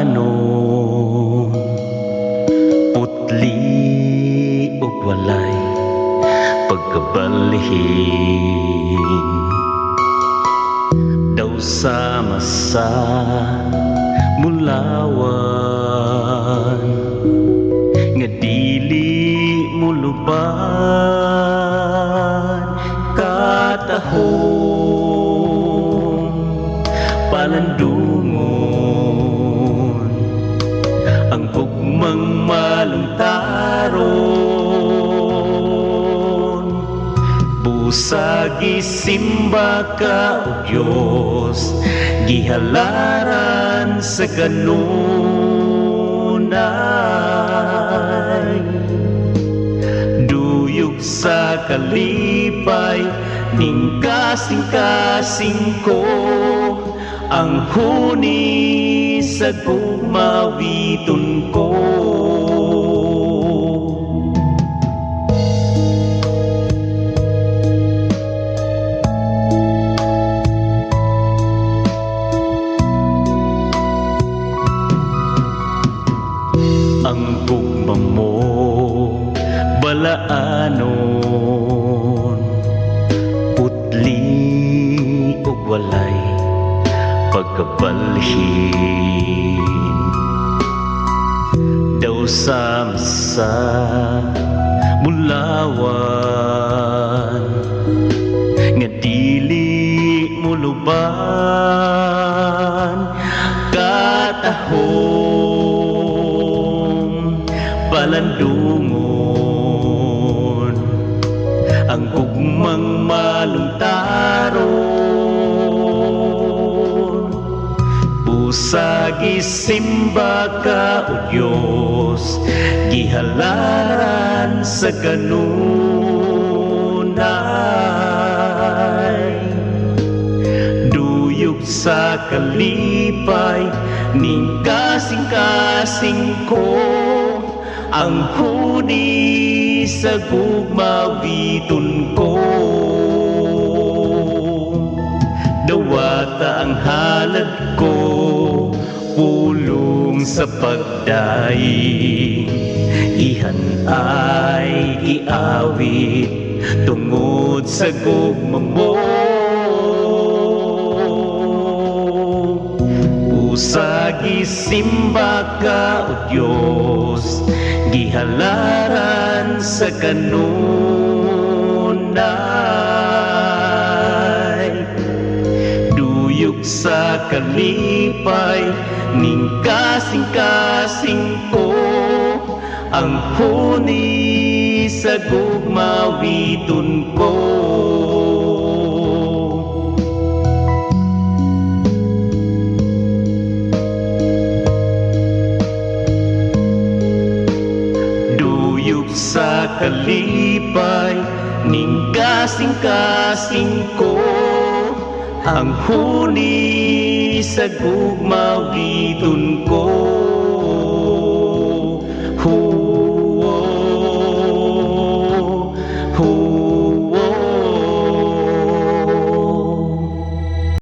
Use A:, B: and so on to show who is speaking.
A: Balaanon, putli ug walay pagkabalhin. Daw sama sa mulawan nga dili muluban, katahom palandungon ang gugmang malungtaron. Busa gisimba ka o Diyos, gihalaran sa kanunay. Duyog sa kalipay ning kasing-kasing ko, ang huni sa gugmawiton ko. Ang gugma mo balaanon, putli ug walay pagkabalhin. Daw sama sa mulawan nga dili muluban, katahom palandungon ang gugmang malungtaron. Busa gisimba ka o Diyos, gihalaran sa kanunay. Duyog sa kalipay ning kasing-kasing ko, ang huni sa gugmawiton ko. Dawata ang halad ko, pulong sa pagdaing, ihan ay giawit tungod sa gugma mo. Busa gisimba ka o Diyos, gihalaran sa kanunay. Duyog sa kalipay ning kasing-kasing ko, ang huni sa gugmawiton ko. Duyog sa kalipay ning kasing-kasing ko, ang huni sa gugmawiton ko. Huni